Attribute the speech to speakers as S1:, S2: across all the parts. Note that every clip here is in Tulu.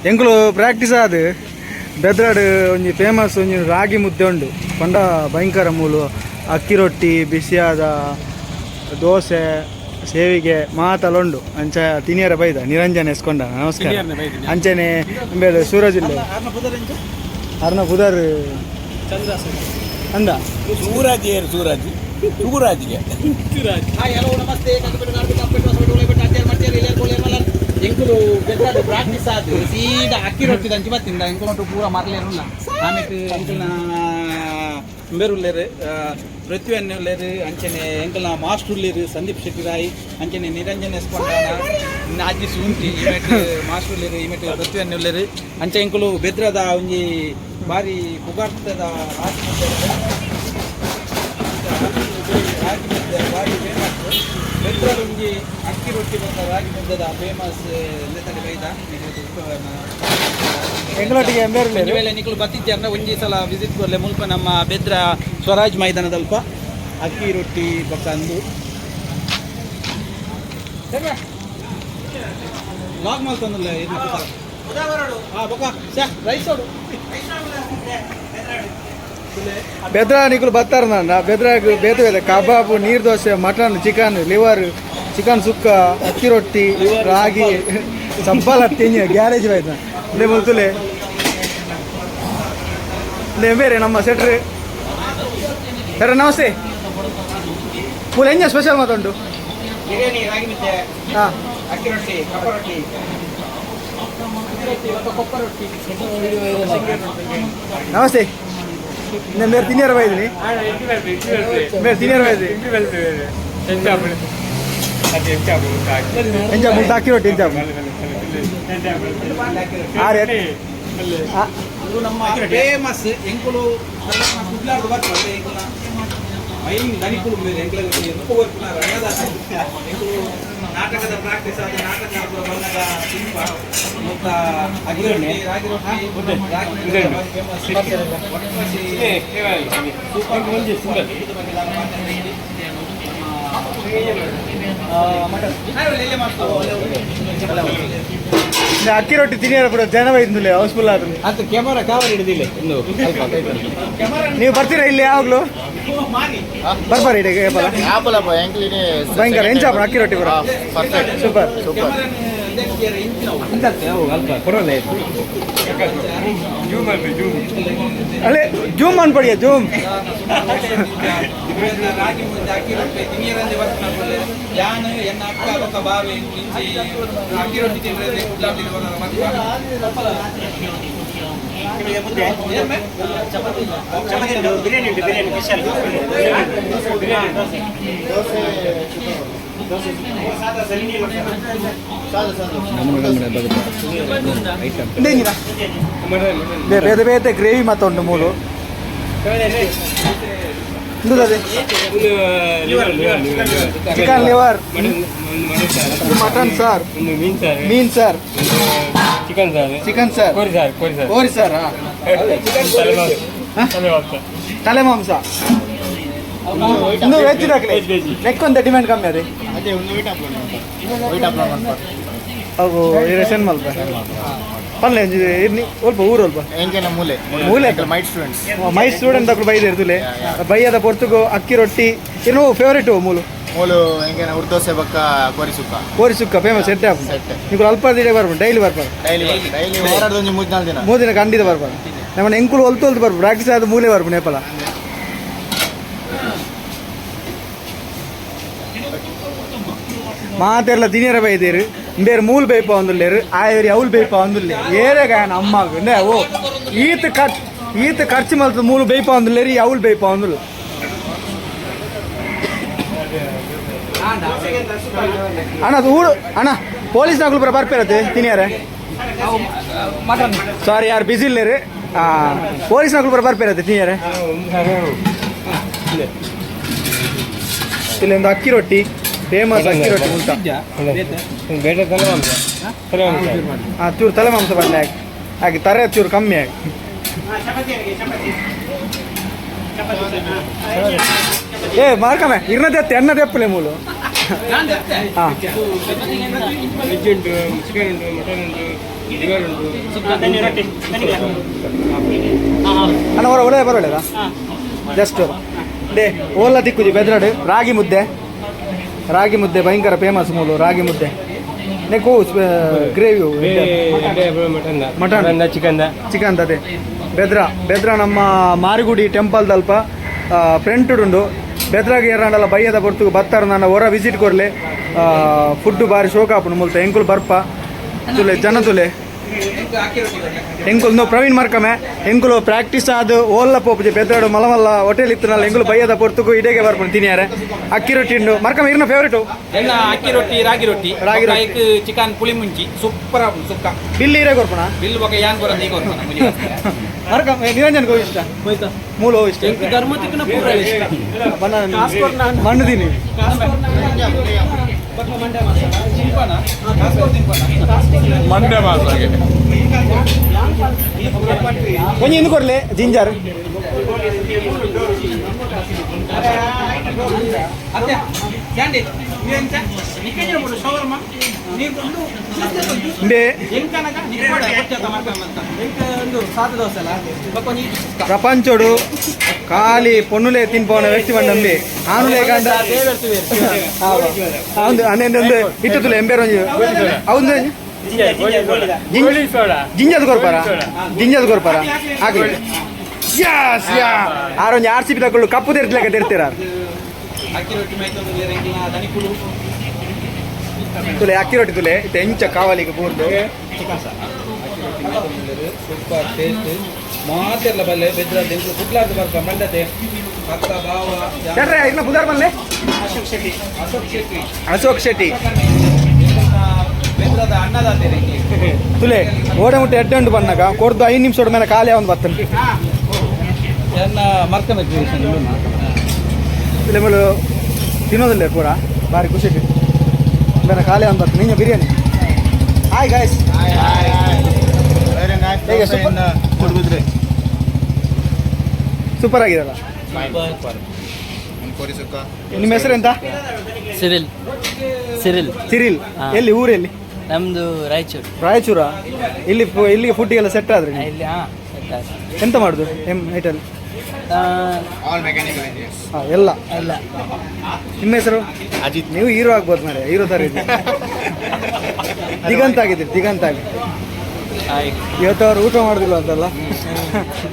S1: ಎಂಕುಲು ಪ್ರಾಕ್ಟೀಸ್ ಆದ್ ಬೆದ್ರಾಡ್ ಒಂಜಿ ಫೇಮಸ್ ಒಂಜಿ ರಾಗಿ ಮುದ್ದೆ ಉಂಡು ಪಂಡ ಭಯಂಕರ ಮೂಲು ಅಕ್ಕಿ ರೊಟ್ಟಿ ಬಿಸಿಯಾದ ದೋಸೆ ಸೇವಿಗೆ ಮಾತಲ ಉಂಡು. ಅಂಚ ತಿನಿಯರ ಬೈದ ನಿರಂಜನ್ ಎಸ್ಕೊಂಡ ನಮಸ್ಕಾರ. ಅಂಚನೆ ಬೇರೆ ಸೂರಜ್ ಇಲ್ಲ ಅರ್ನ ಪುದರ್ ಅಂದ.
S2: ಸೂರಾಜ್ ಏರು ಸೂರಾಜ್ ಸೂರಾಜ್ಗೆ.
S3: ಹಾಯ್, ಹಲೋ, ನಮಸ್ತೆ. ಕಂಕಪೇಟೆ ನಾಡು ಕಂಪೇಟೆ ಹೊಸಪೇಟೆ ಉಳ್ಳೇಪೇಟೆ ಅಂಚೇರು ಮಡ್ಚೇರು ಇಲ್ಲೇರು ಕೋಲೇರು ಮಲ್ಲರ್. ಎಂಕುಲು ಬೆದ್ದಾಡು ಪ್ರಾಕ್ಟೀಸ್ ಆದ್ ಸೀದಾ ಅಕ್ಕಿ ರೊಟ್ಟಿ ದಂಚಿ ಬತ್ತಿಂದ. ಎಂಕುಲು ಪೂರ ಮರ್ಲೇರುಲ್ಲ. ಆಮೇಲೆ ಎಂಕಲ್ನ ಬೇರುಲ್ಲೇರು ಪೃಥ್ವಿ ಉಲ್ಲೇರು, ಅಂಚನೆ ಎಂಕಲ್ನ ಮಾಸ್ಟರ್ ಉಲ್ಲೇರು ಸಂದೀಪ್ ಶೆಟ್ಟಿ ರಾಯ್, ಅಂಚನೆ ನಿರಂಜನ್ ಎಸ್ಕೊಂಡಾನ ಅಜ್ಜಿ ಸೂಂಟಿ ಇಮೆಟ್ ಮಾಸ್ಟರ್ ಉಲ್ಲೇರು, ಇಮೆಟ್ ಪೃಥ್ವಿ ಉಲ್ಲೇರು. ಅಂಚೆ ಎಂಕುಲು ಬೆದ್ರದ ಒಂಜಿ ಬಾರಿ ಪುಗಾರ್ತದ ರಾಗಿ ಮುದ್ದೆ, ರಾಗಿ ಮುದ್ದೆ ಬಾರಿ ಫೇಮಸ್. ಬೆದ್ರದ ಒಂಜಿ ಅಕ್ಕಿ ರೊಟ್ಟಿ ಬೊಕ್ಕ ರಾಗಿ ಮುದ್ದೆದ ಫೇಮಸ್ ಲೆತ್ತಡೆ ಬೈದ.
S1: ಎಂಕಲೊಟ್ಟಿಗೆ ಎಂಬೇರು.
S3: ಒಂಜಿ ವೇಳೆ ನಿಕುಲು ಬತ್ತಿಜ್ಜಾರ್ನ ಒಂಜಿ ಸಲ ವಿಸಿಟ್ ಕೊರ್ಲೆ. ಮುಲ್ಪ ನಮ್ಮ ಬೆದ್ರ ಸ್ವರಾಜ್ ಮೈದಾನದಲ್ಪ ಅಕ್ಕಿ ರೊಟ್ಟಿ ಬೊಕ್ಕ ಅಂದು ಲಾಗ್ ಮಲ್ತೊಂದುಲ್ಲ. ಹಾ ಬೊಕ್ಕ ರೈಸ್.
S1: ಬೆದ್ರ ನಿಕುಲು ಬತ್ತಾರ ನಾನ ಬೆದ್ರಾಗ ಬೇತೆ ಬೇತೆ ಕಬಾಬು, ನೀರು dosa, mutton, chicken, liver, chicken sukka, ಅಕ್ಕಿ ರೊಟ್ಟಿ, ರಾಗಿ ಸಬ್ಬಲ್ ಹತ್ತಿ ಗ್ಯಾರೇಜ್ ಬೈದ ಇಲ್ಲೇ ಮುಲ್ತುಲೆ. ಇಲ್ಲೇ ಬೇರೆ ನಮ್ಮ ಸೆಟ್ರು. ಸರ್, ನಮಸ್ತೆ. ಮೂಲ ಎಂಜ ಸ್ಪೆಷಲ್ ಮಾತುಂಟು?
S3: ಬಿರಿಯಾನಿ, ರಾಗಿ ಮುದ್ದೆ, ಅಕ್ಕಿ ರೊಟ್ಟಿ, ಕಪ್ಪ ರೊಟ್ಟಿ, ಅಕ್ಕಿ ರೊಟ್ಟಿ ಬೊಕ್ಕ ಕೊಪ್ಪ ರೊಟ್ಟಿ.
S1: ನಮಸ್ತೆ. ಬೇರೆ ತಿನ್ನಿಯರ ಬೈದಿನಿ, ಬೇರೆ ತಿನ್ನಿಯರ ಬೈದಿ. ಎಂಜ ಮುಲ್ತ ಅಕ್ಕಿ ರೊಟ್ಟಿ ಎಂಜ ಆರೆ?
S3: ಇದು ನಮ್ಮ ಫೇಮಸ್. ಎಂಕುಲು ಕುಡ್ಲಾರ್ದು ಬರ್ತದೆ. ಎಂಕುಲ ಮೈನ್ ದನಿಕುಲು ಮೇಲೆ ಎಂಕುಲ ಎಂಕು ಬರ್ಪುನ ರಂಗದಾಸ. ಎಂಕುಲು ನಾಟಕದ ಪ್ರಾಕ್ಟೀಸ್ ಆದ ನಾಟಕ ಪೂರ ಬಂದಾಗ ತಿನ್ಪ. ಮುಲ್ಪ ಅಕ್ಕಿ ರೊಟ್ಟಿ, ರಾಗಿ ರೊಟ್ಟಿ, ರಾಗಿ ಮುದ್ದೆ ಬಾರಿ ಫೇಮಸ್. ಸೂಪರ್. ಮಟನ್.
S1: ಅಕ್ಕಿ ರೊಟ್ಟಿ ತಿನ್ನಿಯರ ಕೂಡ ಜನ ಬೈದಿಂದಿಲ್ಲ, ಹೌಸ್ಫುಲ್ ಆದ್ರೆ.
S2: ಅದು ಕ್ಯಾಮರಾ ಕವರ್ ಹಿಡಿದಿಲ್ಲ ಇನ್ನು ಸ್ವಲ್ಪ.
S1: ನೀವು ಬರ್ತೀರಾ ಇಲ್ಲಿ ಯಾವಾಗಲೂ? ಬರ್ಬಾರಿ ಇಡೀ ಏಪಲ?
S4: ಆಪಲಪ್ಪ ಎಂಕ್ಲಿನೇ.
S1: ಭಯಂಕರ ಎಂಚ ಅಕ್ಕಿ ರೊಟ್ಟಿ ಪೂರ?
S4: ಪರ್ಫೆಕ್ಟ್.
S1: ಸೂಪರ್.
S4: ಸೂಪರ್.
S2: ಕೊಡಲ್ಲ.
S1: ಅಲ್ಲೇ ಜೂಮ್ ಅನ್ಪಡಿಯ ಜೂಮ್.
S3: ರಾಗಿ ಮುದ್ದೆ ಅಕ್ಕಿ ರೊಟ್ಟಿ ತಿನಿಯರಂದೆ ಬರ್ಪುನ ಯಾನ್ ಎನ್ನ ಅಕ್ಕ ಬೊಕ್ಕ ಬಾವೆ ಇಂಚಿ ಅಕ್ಕಿ ರೊಟ್ಟಿ ತಿಂದ್ರೆ ಕುಡ್ಲಾಂಡಿ.
S2: ಬಿರಿಯಾನಿ ಉಂಟು, ಬಿರಿಯಾನಿ ಸ್ಪೆಷಲ್.
S4: ದೋಸೆ. ಸಾದು ಸಾದು.
S1: ಇಂದೇಂಜಿನ ಬೇತೆ ಬೇತೆ ಗ್ರೇವಿ ಮತ್ತೆ ಉಂಟು ಮೂಲು. ಇಂದದೆ ಚಿಕನ್ ಲಿವರ್, ಮಟನ್ ಸಾರ್, ಮೀನ್ sir,
S2: chicken sir.
S1: Chicken sir.
S2: ಕೋರಿ ಸಾರ್, ಕೋರಿ ಸಾರ್.
S1: ಕೋರಿ ಸರ್, ತಲೆ ಮಾಂಸ. ಇಂದು ವೆಜ್ ದಾಖಲೆ ನೆಕ್ಕೊಂತ ಡಿಮ್ಯಾಂಡ್ ಕಮ್ಮಿ ಅದೇ.
S4: ಅದೇ ಒಂದು ವೈಟ್ ಅಪ್ಲೋಡ್, ವೈಟ್ ಅಪ್ಲೋಡ್ ಮಾಡ್ತಾರೆ.
S1: ಅವು ರೇಷನ್ ಮಲ್ಪ ಪಲ್ಲೆ ಇರ್ನಿ ಒಲ್ಪ ಊರು ಒಲ್ಪ?
S4: ಎಂಕೆನ ಮೂಲೆ.
S1: ಮೂಲೆ.
S4: ಮೈಟ್ ಸ್ಟೂಡೆಂಟ್ಸ್.
S1: ಮೈ ಸ್ಟೂಡೆಂಟ್ ತಕ್ಕಲು ಬೈದ ಇರ್ತುಲೆ. ಬೈಯದ ಪೊರ್ತುಗು ಅಕ್ಕಿ ರೊಟ್ಟಿ ಇನ್ನು ಫೇವರೇಟ್ ಮೂಲು?
S4: ಮೂಲು ಎಂಕೆನ ಉರ್ದೋಸೆ ಬೊಕ್ಕ ಕೋರಿ ಸುಕ್ಕ.
S1: ಕೋರಿ sukka famous set app.
S4: Set.
S1: ನಿಕುಲು ಅಲ್ಪ ದಿನ ಬರ್ಪು, ಡೈಲಿ ಬರ್ಪಾರ?
S4: ಡೈಲಿ ಡೈಲಿ, ವಾರದ ಒಂಜಿ ಮೂಜಿ ನಾಲ್ಕು ದಿನ.
S1: 3 ದಿನ ಖಂಡಿತ ಬರ್ಪಾರ. ನಮ್ಮನ್ನ ಎಂಕುಲು ಒಲ್ತು ಒಲ್ತು ಬರ್ಪು, ಪ್ರಾಕ್ಟೀಸ್ ಆದ ಮೂಲೆ ಬರ್ಪು ನೇಪಲ. ಮಾತೆರ್ಲ ತಿನಿಯರ ಬೈದೇರು. ಬೇರೆ ಮೂಲ್ ಬೇಪ ಒಂದುಲ್ಲೇರು ಆಯರಿ ಅವ್ಲು ಬೇಪ ಒಂದುಲ್ಲೆ ಏರೆ ಗಾಯನ ಅಮ್ಮಾಗ ಅಂದೆ ಓ ಈತ ಖರ್ಚು ಈತ ಖರ್ಚು ಮಲ್ತು ಮೂಲು ಬೇಪ ಒಂದುಲ್ಲೇರಿ ಅವ್ಲು ಬೇಪ ಒಂದುಲ್ಲ. ಅಣ್ಣ, ಅದು ಊರು ಅಣ್ಣ. ಪೊಲೀಸ್ ನಕಲು ಪೂರ ಬರ್ಪೇರತ್ತೆ ತಿನಿಯರೆ. ಸಾರಿ ಯಾರು ಬಿಸಿ ಇಲ್ಲೇರು. ಪೊಲೀಸ್ ನಕಲು ಪೂರ ಬರ್ಪೇರತ್ತೆ ತಿನಿಯರೆ. ಇಲ್ಲಿ ಒಂದು ಅಕ್ಕಿ ರೊಟ್ಟಿ ಫೇಮಸ್, ಅಕ್ಕಿ ರೊಟ್ಟಿ ಉಂಟ.
S2: ಬೇಡ, ತಲೆ ಮಾಂಸ, ತಲೆ ಮಾಂಸ.
S1: ಹಾಂ, ಚೂರು ತಲೆ ಮಾಂಸ ಬರಲಿ ಹಾಕಿ ಹಾಕಿ ತರೆ ಚೂರು ಕಮ್ಮಿ ಆಗಿ. ಏ ಮಾರ್ಕಮ್ಮೆ ಇರ್ನದೆತ್ತೆ ಎನ್ನದೆಪ್ಪಲೆ ಮೂಲು. ಹಾಂ.
S2: ವೆಜ್ ಉಂಟು, ಚಿಕನ್ ಉಂಟು, ಮಟನ್ ಉಂಟು.
S1: ಅಣ್ಣ ಹೊರ ಒಳ್ಳೆ ಬರೋಲ್ಲ ಜಸ್ಟ್ ಡೇ ಓಲ ತಿಕ್ಕುಜಿ ಬೆದ್ರಡು ರಾಗಿ ಮುದ್ದೆ, ರಾಗಿ ಮುದ್ದೆ ಭಯಂಕರ ಫೇಮಸ್ ಮೂಲು ರಾಗಿ ಮುದ್ದೆ. ನೆಕ್ಕು gravy
S2: mutton.
S1: Mutton.
S2: Chicken.
S1: Chicken ಅದೇ ಬೆದ್ರ. ಬೆದ್ರ ನಮ್ಮ ಮಾರಿಗುಡಿ ಟೆಂಪಲ್ ದಲ್ಪ ಫ್ರಂಟ್ ಉಂಡು. ಬೆದ್ರಾಗ ಏರಾಂಡಲ ಬಯ್ಯದ ಪೊರ್ತುಗು ಬತ್ತಾರ ನನ್ನ ಹೊರ ವಿಸಿಟ್ ಕೊರ್ಲೆ. ಫುಡ್ ಬಾರಿ ಶೋಕ ಆಪುಂಡು ಮುಲ್ತ. ಎಂಕುಲು ಬರ್ಪ ತುಲೆ ಜನ ತುಲೆ ಎಂಕುಲು ಪ್ರವೀಣ್ ಮರ್ಕಮೆ ಎಂಕುಲು ಪ್ರಾಕ್ಟೀಸ್ ಆದ್ ಓಲ್ಲ ಪೋಪುಜೆ ಬೆದ್ರಾಡು ಮಲ್ಲ ಮಲ್ಲ ಹೋಟೆಲ್ ಇತ್ತುನಲ್ಲ. ಎಂಕುಲು ಬಯ್ಯದ ಪೊರ್ತುಗು ಇಡೇಗೆ ಬರ್ಪುಂಡು ತಿನಿಯಾರೆ. ಅಕ್ಕಿ ರೊಟ್ಟಿ ಉಂಡು ಮರ್ಕಮೆ ಇರ್ನ ಫೇವ್ರೇಟು.
S3: ಎಲ್ಲ ಅಕ್ಕಿ ರೊಟ್ಟಿ, ರಾಗಿ ರೊಟ್ಟಿ.
S1: ರಾಗಿ ರೊಟ್ಟಿ.
S3: ಐಕ್ ಚಿಕನ್ ಪುಳಿ ಮುಂಚಿ ಸೂಪರ್ ಆಪುಂಡು ಸುಕ್ಕ.
S1: ಬಿಲ್ ಇರೇ ಕೊರ್ಪಣ.
S3: ಬಿಲ್ ಬೊಕ ಯಾನ್ ಕೊರ ನೀ ಕೊರ್ಪಣ.
S1: ಮರ್ಕಮೆ ನಿರಂಜನ್ ಗೋ ಇಷ್ಟ ಮೂಲ ಇಷ್ಟ.
S3: ಧರ್ಮತಿಕ್ನ ಪೂರ ಇಷ್ಟ.
S1: ಮಣ್ಣು ತಿನ್ನಿ.
S5: ಮಂಡೆ ಮಾಸಾಗೆ.
S1: ಒಂಜಿ ಇಂದು ಕೊರ್ಲೆ ಜಿಂಜರ್.
S3: ಅತ್ತೆ ಕ್ಯಾಂಡಿ ಎಂಚ ನಿಕ್ಕೆಂಜಿನ ಪುಡು ಶವರ್ಮ ನೀ ಒಂದು
S1: ಇಂಬೆ
S3: ಎಂಕನಗ ನಿಕ್ಕೋಡ ಕೊಚ್ಚತ ಮರ್ಕಮಂತ ಎಂಕ ಒಂದು ಸಾದ ದೋಸೆ ಅಲ್ಲ ಬೊಕ ಒಂಜಿ
S1: ಪ್ರಪಂಚೋಡು ಖಾಲಿ ಪೊನ್ನುಲೆ ತಿನ್ಪವನ ವ್ಯಕ್ತಿ ಬಂಡಂಬಿ ಆನುಲೆ ಕಂಡ ಒಂದು ಅನ್ನೊಂದು ಇಟ್ಟು ತುಲೆ ಎಂಬೇರು ಒಂಜಿ అవును.
S2: ಗೋಲಿ ಸೋಡಾ.
S1: ಜಿಂಜದ ಕೊರ್ಪಾರ, ಜಿಂಜದ ಕೊರ್ಪಾರ ಆಗ್ಲಿ. ಯಾಸ್ ಯಾ ಆರೊಂಜಿ R C B ತಗೊಳ್ಳು ಕಪ್ಪು ತೆರ್ತಿಲೆಕ್ಕ ತೆರ್ತೀರ.
S3: ಅಕ್ಕಿ ರೊಟ್ಟಿ ಮೈತೊಂದು ಬೇರೆ ಎಂಕಿನ ದನಿಕುಲು.
S1: ತುಲೆ ಅಕ್ಕಿ ರೊಟ್ಟಿ ತುಲೆ ಇತ್ತೆ ಎಂಚ ಕಾವಲಿಗೆ ಪೂರ್ದು.
S3: ಚಿಕನ್ ಸರ್ ಅಕ್ಕಿ ರೊಟ್ಟಿ ಮೈತೊಂದು ಸೂಪರ್ ಟೇಸ್ಟ್ ಮಾತೆಲ್ಲ ಬಲ್ಲೆ ಬೆದ್ರ ಎಂಕುಲು ಕುಡ್ಲಾರ್ದು ಬರ್ಪ ಮಂಡತೆ ಅಕ್ಕ ಬಾವ.
S1: ಚಟ್ರೆ ಇನ್ನ ಪುದಾರ್ ಬನ್ಲೆ.
S3: ಅಶೋಕ್ ಶೆಟ್ಟಿ, ಅಶೋಕ್ ಶೆಟ್ಟಿ.
S1: ಅಶೋಕ್ ಶೆಟ್ಟಿ.
S3: ಬೆದ್ರದ ಅನ್ನದಾತೆ ಎಂಕ್ಲೆ.
S1: ತುಲೆ ಓಡೆ ಮುಟ್ಟೆ ಎಡ್ಡೆ ಉಂಟು ಬನ್ನಾಗ ಕೊರ್ದು 5 ನಿಮಿಷ ಮೇಲೆ ಖಾಲಿ ಒಂದು ಬರ್ತನೆ.
S3: ಎನ್ನ ಮರ್ಕಮೆ ಕ್ರಿಯೇಷನ್.
S1: ತುಲೆ ಮೇಲೆ ತಿನ್ನೋದಿಲ್ಲ ಪೂರ ಭಾರಿ ಖುಷಿ ಬೇರೆ ಖಾಲಿ ಒಂದು ಬರ್ತದೆ. ನಿಂಗೆ biryani. Hi guys.
S4: Very nice.
S1: ಹೇಗೆ super?
S4: Padubidri.
S1: Super ಆಗಿದೆಲ್ಲ.
S4: ಕೋರಿ ಸುಕ್ಕ.
S1: ನಿಮ್ಮ ಹೆಸರು ಎಂತ?
S6: Cyril, Cyril.
S1: Cyril.
S6: ಹಾ.
S1: ಎಲ್ಲಿ ಊರೆಲ್ಲಿ?
S6: ನಮ್ದು ರಾಯಚೂರು.
S1: ರಾಯಚೂರಾ? ಇಲ್ಲಿ ಇಲ್ಲಿಗೆ ಫುಡ್ಡಿಗೆಲ್ಲ ಸೆಟ್ ಆದ್ರೆ ನೀವು?
S6: ಇಲ್ಲಿ ಹಾಂ ಸೆಟ್ ಆಯ್ತು.
S1: ಎಂತ ಮಾಡುದು ಎಮ್ ಐಟಲ್?
S4: All mechanical engineers.
S1: ಹಾಂ ಎಲ್ಲ.
S6: ಎಲ್ಲ.
S1: ನಿಮ್ಮ ಹೆಸರು?
S4: ಅಜಿತ್.
S1: ನೀವು ಹೀರೋ ಆಗ್ಬೋದು ಮಾರ್ರೆ, ಹೀರೋ ಥರ ಇದ್ದೀರಿ. ದಿಗಂತ ಆಗಿದ್ದೀರಿ, ದಿಗಂತ ಆಗಿ.
S6: ಆಯ್ತು.
S1: ಇವತ್ತು ಅವ್ರು ಊಟ ಮಾಡುದಿಲ್ಲ ಅಂತಲ್ಲ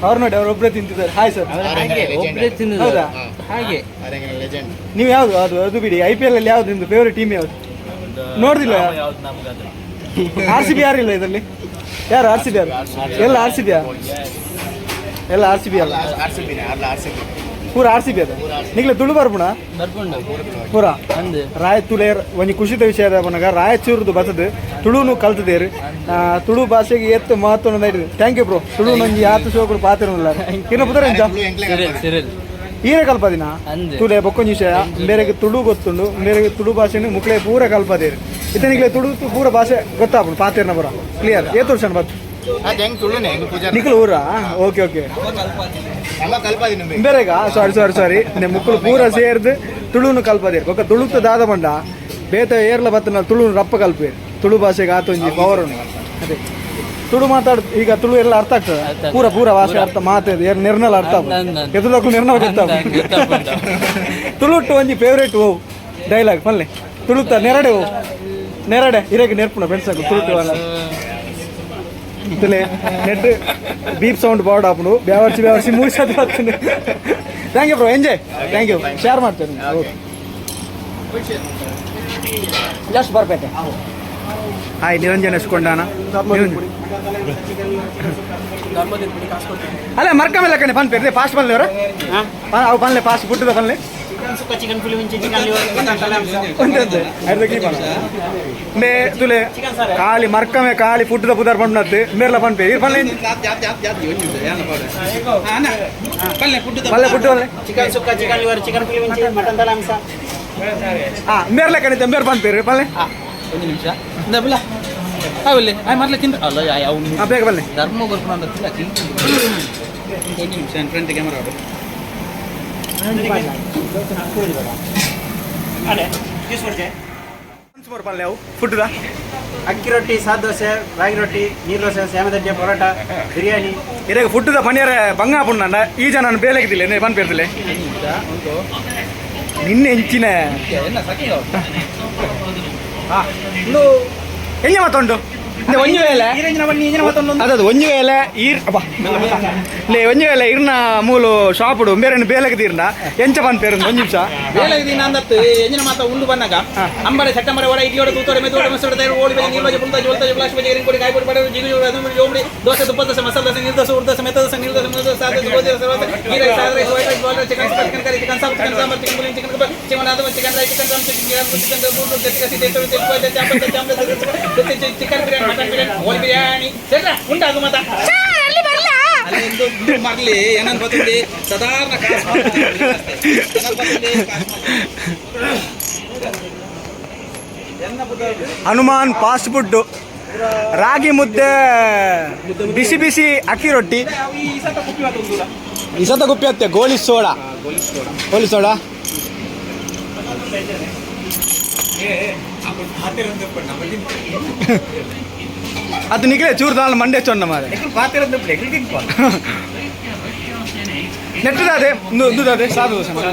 S1: ಅವ್ರು ನೋಡಿ, ಅವ್ರು ಒಬ್ಬರೇ ತಿಂತಿದ್ದಾರೆ. Hi sir.
S6: ಒಬ್ಬರೇ ತಿನ್ನುದು.
S1: ಹೌದಾ?
S6: ಹಾಗೆ.
S4: ಲೆಜೆಂಡ್.
S1: ನೀವು ಯಾವುದು ಅದು ಅದು ಬಿಡಿ, I P L ಅಲ್ಲಿ ಯಾವ್ದು ನಿಮ್ದು ಫೇವ್ರೆಟ್ ಟೀಮ್ ಯಾವ್ದು? ನೋಡ್ದಿಲ್ಲ. R C B ಯಾರಿಲ್ಲ ಇದರಲ್ಲಿ? ಯಾರು R C B ಯಾರು? ಎಲ್ಲ R C B ಎಲ್ಲ R C B ಅಲ್ಲ.
S4: ಆರ್ ಸಿ ಬಿನೇ ಅಲ್ಲ, R C B.
S1: ಪೂರ R C B ಅದ. ನಿಗ್ಲೆ ತುಳು ಬರ್ಪುಣ?
S6: ಬರ್ಪುಂಡು.
S1: ಪೂರ.
S6: ಅಂದು.
S1: ರಾಯತುಲೆ ಒಂಜಿ ಖುಷಿದ ವಿಷಯ ಪನಗ ರಾಯಚೂರುದು ಬತ್ತದು ತುಳುನು ಕಲ್ತದೇರು. ತುಳು ಭಾಷೆಗೆ ಎತ್ತು ಮಹತ್ವ thank you bro. Tulu ಒಂಜಿ ಆತು ಶೋಕುಡು ಪಾತಿರಲ್ಲ ಇನ್ನು ಪುದರ್ ಎಂಚ?
S6: Cyril, Cyril.
S1: ಈರೆ ಕಲ್ಪದಿನ.
S6: ಅಂದ್.
S1: ತುಲೆ ಬೊಕ್ಕೊಂಜಿ ವಿಷಯ ಬೇರೆಗೆ ತುಳು ಗೊತ್ತುಂಡು, ಬೇರೆಗೆ ತುಳು ಭಾಷೆನು ಮುಕ್ಲೆ ಪೂರ ಕಲ್ಪದೇರು. ಇತನಿಗ್ಲೆ ತುಳು ಪೂರ ಭಾಷೆ ಗೊತ್ತಾಪುಂಡು ಪಾತಿರ್ನ ಪೂರ ಕ್ಲಿಯರ್. ಏತು ವರ್ಷ ಬತ್ತು?
S4: ಅದು ಹೆಂಗ್ ತುಳುನೆ ಹೆಂಗ್ ಪೂಜಾರಿ.
S1: ನಿಖಲ್ ಊರಾ? Okay okay.
S4: ನಮ್ಮ ಕಲ್ಪಾದಿ ನಿಂಬೆ.
S1: ಬೇರೆಗ ಸಾರಿ ಸಾರಿ ಸಾರಿ ಮುಕ್ಕಳು ಪೂರ ಸೇರ್ದು ತುಳುನು ಕಲ್ಪದೇರು. ಬೊಕ್ಕ ತುಳುತ ದಾದ ಬಂಡ ಬೇತ ಏರ್ಲ ಬತ್ತನ ತುಳು ರಪ್ಪ ಕಲ್ಪೇರು. ತುಳು ಭಾಷೆಗೆ ಆತೊಂಜಿ ಪವರ್ ಉಂಡು. ಅದೇ ತುಳು ಮಾತಾಡ್ ಈಗ ತುಳು ಎಲ್ಲ ಅರ್ಥ ಆಗ್ತದೆ.
S6: ಅರ್ಥ ಆಗ್ತದೆ.
S1: ಪೂರ ಪೂರ ಭಾಷೆ ಅರ್ಥ ಮಾತು ಏರ್ ನಿರ್ನಲ ಅರ್ಥ
S6: ಅಂದ್ ಅಂದ್.
S1: ಎದುರು ನಿರ್ನಲ ಗೊತ್ತಾಗ್ತದೆ.
S6: ಗೊತ್ತಾಗ್ತದೆ.
S1: ತುಳುಟ್ಟು ಒಂಜಿ ಫೇವ್ರೇಟ್ ಓ ಡೈಲಾಗ್ ಪಲ್ಲೆ ತುಳುತ ನೆರಡೆ ಓ ನೆರಡೆ ಇರಗೆ ನೆರ್ಪುಣ ಫ್ರೆಂಡ್ಸ್ ಆಗ ತುಳುಟ್ಟು ಅಲ್ಲ ತುಲೆ net beep sound board ಆಪುಂಡು ಬ್ಯಾವರ್ಸಿ ಬ್ಯಾವರ್ಸಿ ಮೂರು ಸತಿ ಬರ್ತದೆ. Thank you bro, enjoy. Thank you, share ಮಾಡ್ತೇನೆ. ಓಕೆ, ಜಸ್ಟ್ ಬರ್ಬೇಕು. ಹಾಯ್ ನಿರಂಜನ್ ಎಸ್ಕೊಂಡಾನ ಅಲ್ಲ ಮರ್ಕಮೆಲ್ಲ ಕಣೆ ಪನ್ ಪೇರ್ದೆ ಫಾಸ್ಟ್ ಪನ್ಲೆ ಅವರ ಅವು ಪನ್ಲೆ ಫಾಸ್ಟ್ ಫುಡ್ದ ಪನ್ಲೆ ಒಂದೇ ಅರ್ಧ ಕೀ ಪನ ಮೇ ತುಲೆ ಖಾಲಿ ಮರ್ಕಮೆ ಖಾಲಿ ಫುಡ್ದ ಪುದಾರ್ ಪಂಡ್ನತ್ತು ಮೇರ್ಲ ಪನ್ ಪೇರ್ ಪನ್ಲೆ.
S3: ಪಲ್ಲೆ ಫುಡ್.
S1: ಪಲ್ಲೆ ಫುಡ್ ಪಲ್ಲೆ.
S3: Chicken sukka, chicken liver, chicken ಪುಳಿ ಮುಂಚಿ, ಮಟನ್ ತಲಾಂಸ.
S1: ಹಾ ಮೇರ್ಲ ಕಣೆ ಮೇರ್ ಪನ್ ಪೇರ್ ಪಲ್ಲೆ.
S3: ಒಂದು ನಿಮಿಷ ಇಂದ ಬಿಲ್ಲ ಆವಲ್ಲಿ ಆಯ್ ಮರ್ಲೆ ತಿಂದ ಅಲ್ಲ ಅವನು.
S1: ಹಾ ಬೇಗ ಪಲ್ಲೆ.
S3: ಧರ್ಮ ಕೊರ್ಪುನ ಅಂತ ತಿಂದು ಒಂದು ನಿಮಿಷ ಫ್ರಂಟ್ ಕ್ಯಾಮರಾ ಅವರು.
S1: Once more ಪಲ್ಲೆ ಅವು ಫುಡ್ದ
S3: ಅಕ್ಕಿ ರೊಟ್ಟಿ, ಸಾದ್ ದೋಸೆ, ರಾಗಿ ರೊಟ್ಟಿ, ನೀರು ದೋಸೆ, ಸೇಮದಡ್ಡೆ, ಪರೋಟ, ಬಿರಿಯಾನಿ.
S1: ಇರಾಗ ಫುಡ್ದ ಪನಿಯರ ಬಂಗ ಪುಣ್ಣಂಡ ಈ ಜನ ನಾನು ಬೇಲೆಗಿದ್ದಿಲ್ಲ ನೇ ಪನ್ಪೇರ್ದಿಲ್ಲ ನಿನ್ನೆ ಹೆಂಚಿನ ಎಂಜ ಮತ್ತುಂಟು ಒಂಜಿ ವೇಳೆ ಅದದು ಒಂಜಿ ವೇಳೆ ಈರ್ ಅಬ್ಬಾ ಲೇ ಒಂಜಿ ವೇಳೆ ಇರ್ನ ಮೂಲು ಶಾಪುಡು ಬೇರೆ ಬೇಲೆಗೆ ತೀರ್ನ ಎಂಚ ಪನ್ಪೇರು ಒಂಜಿ ನಿಮಿಷ
S3: ಬೇಲೆ ದಿನ ಅಂದತ್ತು ಎಂಜಿನ ಮಾತ ಉಂಡು ಬನ್ನಗ ಅಂಬಡೆ ಚಟ್ಟಂಬಡೆ ವಡ ಇಡ್ಲಿ ವಡೆ ತೂತೋಡೆ ಮೆದು ವಡೆ ಮಸೂರು ತೈರು ಓಳಿ ಬಜೆ ನೀರು ಬಜೆ ಪುಲ್ತಾಜಿ ಒಲ್ತಾಜಿ ಬ್ಲಾಸ್ಟ್ ಬಜೆ ಎರಿನ್ ಕೊಡಿ ಕಾಯಿ ಕೊಡಿ ಬಡ ಜಿಗು ಜೋಡಿ ಅದು ಜೋಮಡಿ ದೋಸೆ ತುಪ್ಪ ದೋಸೆ ಮಸಾಲೆ ದೋಸೆ ನೀರು ದೋಸೆ ಉರ್ದ ದೋಸೆ ಮೆತ್ತ ದೋಸೆ ನೀರು ದೋಸೆ ಮುದ್ದು ದೋಸೆ ಸಾದ ದೋಸೆ ಗೋಧಿ ದೋಸೆ ರವೆ dosa ghee rice sada rice white rice ball rice chicken chicken curry chicken sambar chicken sambar chicken biryani chicken kebab chicken ಅದು chicken rice chicken sambar chicken chicken chicken chicken chicken chicken chicken biryani mutton biryani ಕೋಳಿ ಬಿರಿಯಾನಿ ಸೆಟ್ರ ಉಂಟಾ ಅದು ಮಾತಾ ಅಲ್ಲಿ ಒಂದು ಮರ್ಲಿ ಏನನ್ ಬರ್ತದೆ ಸಾಧಾರಣ ಕಾಸು
S1: ಹನುಮಾನ್ ಫಾಸ್ಟ್ ಫುಡ್ ರಾಗಿ ಮುದ್ದೆ ಬಿಸಿ ಬಿಸಿ ಅಕ್ಕಿ ರೊಟ್ಟಿ ಇಸತ ಗುಪ್ಪಿ ಅತ್ತೆ ಗೋಲಿ ಸೋಡಾ ಗೋಲಿ ಸೋಡಾ ಅದು ನಿಖಿಲೇ ಚೂರು ದಾಲ್ ಮಂಡೆ ಚೊಣ್ಣ ಮಾರೆ ನೆಟ್ಟದಾದೆ ಒಂದು ಸಾಧು ದೋಸೆ ಮಾರೆ.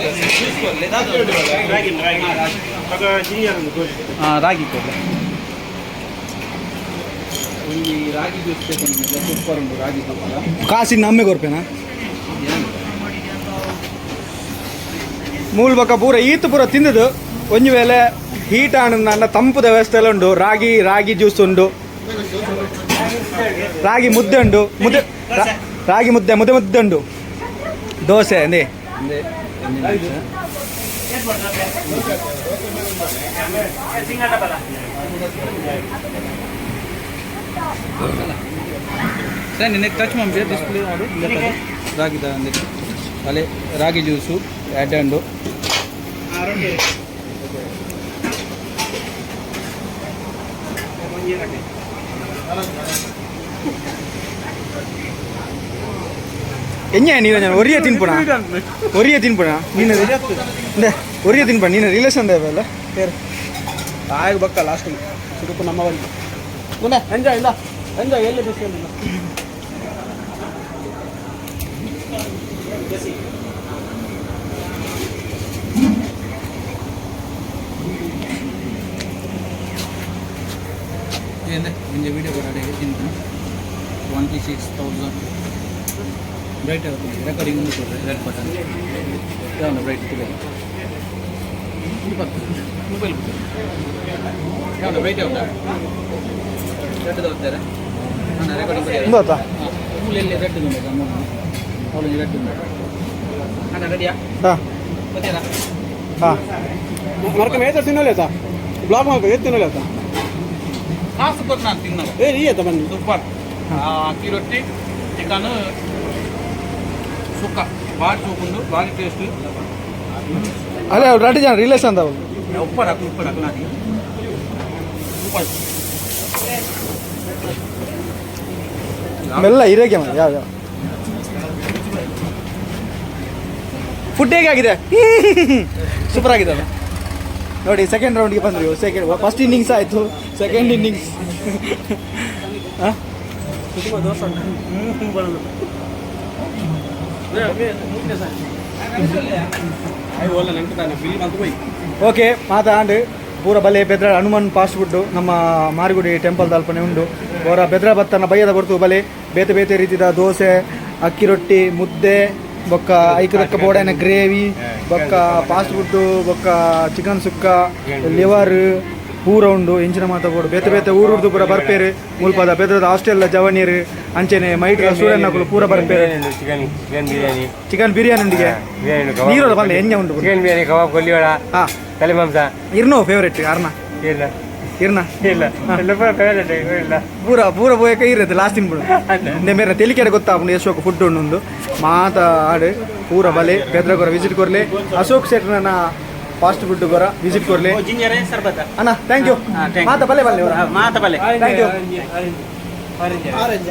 S3: ರಾಗಿ ಕೊಡ್ಲೆ ಒಂಜಿ ರಾಗಿ ಜ್ಯೂಸ್ ಸೂಪರ್ ಉಂಟು ರಾಗಿ ಜ್ಯೂಸ್
S1: ಕಾಸಿನ ನಮ್ಮೆ ಕೊರ್ಪೇನಾ ಮೂಲ್ ಬೊಕ ಪೂರ ಈತ್ ಪೂರ ತಿಂದದು ಒಂಜಿ ವೇಳೆ ಹೀಟ್ ಆನಂದ ತಂಪುದ ವ್ಯವಸ್ಥೆ ಎಲ್ಲ ಉಂಡು ರಾಗಿ ರಾಗಿ ಜ್ಯೂಸ್ ಉಂಡು ರಾಗಿ ಮುದ್ದೆ ಉಂಡು ಮುದ್ದೆ ರಾಗಿ ಮುದ್ದೆ ಮುದ್ದೆ ಮುದ್ದೆ ಉಂಡು ದೋಸೆ ಅಂದೇ
S3: ಸರ್ ನಿನ್ನೆ ಟಚ್ ಮಾಡಿ ಡಿಸ್ಪ್ಲೇ ಮಾಡು ರಾಗಿದ ಅಲ್ಲೇ ರಾಗಿ ಜ್ಯೂಸು ಆ್ಯಡ್ ಉಂಡು
S1: ಎಂಜ ನೀನು ಒರಿಯ ತಿನ್ಪುಣ ಒರಿಯ ತಿನ್ಪುಣ ನೀನು ಅಂದೆ ಒರಿಯ ತಿನ್ಪಣ ನೀನು ರಿಲೇಷನ್ ದೇವಲ್ಲ ಬೇರೆ
S3: ಆಗ ಬಕ್ಕ ಲಾಸ್ಟ್ ಸುರುಪು ನಮ್ಮ ಬಂದು ಎಂಜಾಯ್ ಇಲ್ಲ ಎಂಜಾಯ್ ಎಲ್ಲಿ ಬಿಸಿ ಒಂಜಿ ವಿಡಿಯೋ ಕೊಡ 26,000 ಬ್ರೈಟ್ ಆಗುತ್ತೆ ರೆಕಾರ್ಡಿಂಗ್ ಒಂದು ರೆಡ್ ಬಟನ್ ಯಾವನ ಬ್ರೈಟ್ ಮೊಬೈಲ್ ಯಾವನ ಬ್ರೈಟ್ ಯಾವ್ದಾ ರೆಡ್ ಹೋಗ್ತಾರೆ ನಾನು ರೆಕಾರ್ಡಿಂಗ್
S1: ಗೊತ್ತಾ
S3: ಮೂಲೆಯಲ್ಲಿ ರೆಡ್ ಉಂಟು ಅವಳು ರೆಡ್ ಉಂಟು ಅಣ್ಣ ರೆಡಿಯಾ
S1: ಹಾಂ
S3: ಗೊತ್ತೇನಾ
S1: ಹಾಂ
S2: ಮರಕ ಮೇತ ತಿನ್ನಲೇತಾ ಬ್ಲಾಗ್ ಮಾಡ್ಬೇಕು ಏತ್ ತಿನ್ನಲೇತಾ
S3: ಕಾಸು ಕೊಟ್ಟು ನಾನು ತಿನ್ನಲ್ಲ
S2: ಏ ನೀ ಆಯ್ತಾ ಬನ್ನಿ
S3: ಸೂಪರ್ ಅಕ್ಕಿ ರೊಟ್ಟಿ ಚಿಕನ್ ಸುಕ್ಕ ಭಾರಿ ಚೂಕುಂಡು ಭಾರಿ ಟೇಸ್ಟ್
S1: ಅಲ್ಲ ಅವ್ರು ರಡ್ಡು ಜನ ರಿಲೇಷನ್ ಅವ್ರು
S3: ಉಪ್ಪು ಹಾಕು ಉಪ್ಪು ಹಾಕು ನಾಟಿ ಸೂಪರ್
S1: ಮೆಲ್ಲ ಇರೋಕೆ ಮಾರೆ ಯಾವ ಯಾವ ಫುಡ್ ಹೇಗಾಗಿದೆ ಸೂಪರ್ ಆಗಿದೆ ಅಲ್ಲ ನೋಡಿ ಸೆಕೆಂಡ್ ರೌಂಡ್ಗೆ ಬಂದ್ವಿ second first innings ಆಯಿತು ಸೆಕೆಂಡ್ ಇನ್ನಿಂಗ್ಸ್ okay ಮಾತಾಂಡ್ ಪೂರ ಬಲೆ ಬೆದ್ರ ಹನುಮಾನ್ ಫಾಸ್ಟ್ ಫುಡ್ ನಮ್ಮ ಮಾರಿಗುಡಿ ಟೆಂಪಲ್ ದಲ್ಪನೆ ಉಂಡು ಅವರ ಬೆದ್ರ ಬತ್ತನ ಬಯ್ಯದ ಹೊರತು ಬಲೆ ಬೇತೆ ಬೇತೆ ರೀತಿದ ದೋಸೆ ಅಕ್ಕಿ ರೊಟ್ಟಿ ಮುದ್ದೆ ಬೊಕ್ಕ ಐಕದಕ್ಕ ಬೋಡೈನ ಗ್ರೇವಿ ಬೊಕ್ಕ ಫಾಸ್ಟ್ ಫುಡ್ ಬೊಕ್ಕ ಚಿಕನ್ ಸುಕ್ಕ ಲಿವರ್ ಪೂರ ಉಂಡು ಎಂಚಿನ ಮಾತ ಬೋಡು ಬೇತೆ ಬೇತೆ ಊರುರ್ದು ಪೂರ ಬರ್ಪೇರು ಮುಲ್ಪದ ಬೆದ್ರದ ಹಾಸ್ಟೆಲ್ ಜವನೀರು ಅಂಚೆನೆ ಮೈಟ್ರ ಸ್ಟೂಡೆಂಟ್ ಪೂರ ಬರ್ಪೇರು
S2: chicken chicken biryani
S1: chicken biryani ಉಂಡಿಗೆ
S2: biryani
S1: ನೀರೋಡ ಬಲ್ಲ ಎಣ್ಣೆ ಉಂಡು ಪೂರ.
S2: ಚಿಕನ್ ಬಿರಿಯಾನಿ ಕಬಾಬ್ ಕೊಲ್ಲಿವಡ
S1: ಹಾ
S2: ತಲೆ ಮಾಂಸ
S1: ಇರ್ನೋ ಫೇವ್ರೆಟ್ ಅರ್ನ
S2: ಇಲ್ಲ
S1: ಇರ್ನ
S2: ಇಲ್ಲ ಎಲ್ಲ ಪೂರ ಫೇವ್ರೆಟ್ ಇಲ್ಲ
S1: ಪೂರ ಪೂರ ಪೋಯಕ ಇರುತ್ತೆ ಲಾಸ್ಟ್ ತಿನ್ಬಿಡು ಇಂದೆ ಮೇರೆ ತೆಲಿಕೆಡೆ ಗೊತ್ತಾಪುಂಡು ಯಶೋಕ್ ಫುಡ್ ಉಂಡು ಮಾತ ಆಡು ಪೂರ ಬಲೆ ಬೆದ್ರ ಕೊರ ವಿಸಿಟ್ ಕೊರ್ಲೆ ಅಶೋಕ್ ಶೆಟ್ರನ ಫಾಸ್ಟ್ ಫುಡ್ ಕೊರ ವಿಸಿಟ್ ಕೊರ್ಲೆ
S3: ಜಿಂಜರ್ ಸರ್ಬತ್ತ
S1: ಅಣ್ಣ thank you ಮಾತ ಬಲೆ ಬಲೆ
S3: ಮಾತ ಬಲೆ
S1: thank you
S2: orange
S1: orange